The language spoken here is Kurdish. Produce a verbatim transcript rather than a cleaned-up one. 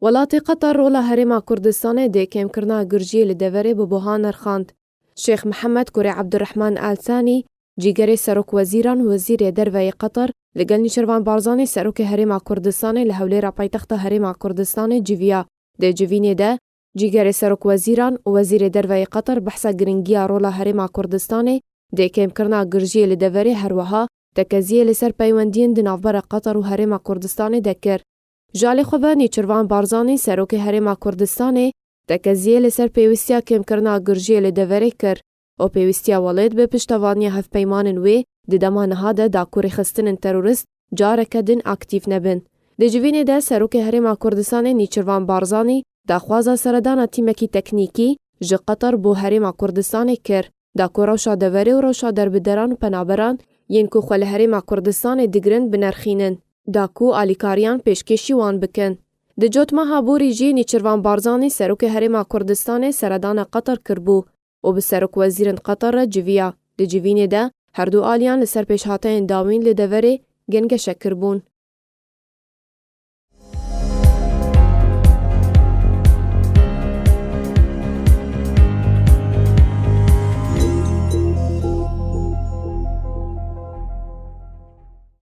Welatê Qeter rola Herêma Kurdistanê dê kêmkirina girjiyê li deverê bi buha nirxand. Şêx Mihemed kurê Ebdurrehman Al Thanî, cîgerê serokwezîran û wezîrê derve yê Qeter, li gel Nîçirvan Barzanî serokê Herêma Kurdistanê li Hewlêra paytexta Herêma Kurdistanê civiya. Di civînê de, cîgerê serokwezîran û wezîrê derve yê Qeter behsa giringiya rola Herêma Kurdistanê dê kêmkirina girjiyê li deverê, her wiha tekeziyê li ser peywendiyên di navbera Qeter û Herêma Kurdistanê de kir. Ji alê xwe ve Nêçirvan Barzanî serokê Herêma Kurdistanê tekeziyê li ser pêwîstiya kêmkirina girjiyê li deverê kir û pêwîstiya welêt bi piştevaniya hevpeymanên wê di dema niha de da ku rêxistinên terorîst careke din aktîf nebin. Di civînê de serokê Herêma Kurdistanê Nêçirvan Barzanî daxwaza seredana tîmekî teknîkî ji Qeter bo Herêma Kurdistanê kir, da ku rewşa deverê û rewşa derbideran û penaberan yên ku xwe li Herêma Kurdistanê digirin binerxînin, da ku alîkariyan pêşkêşî wan bikin. Di cotmeha borî jî Nêçirvan Barzanî serokê Herêma Kurdistanê seredana Qeter kiribû û bi serokwezîrên Qeter re civiya. Di civînê de her du aliyan li ser pêşhateyên dawîn li deverê gengeşe kiribûn.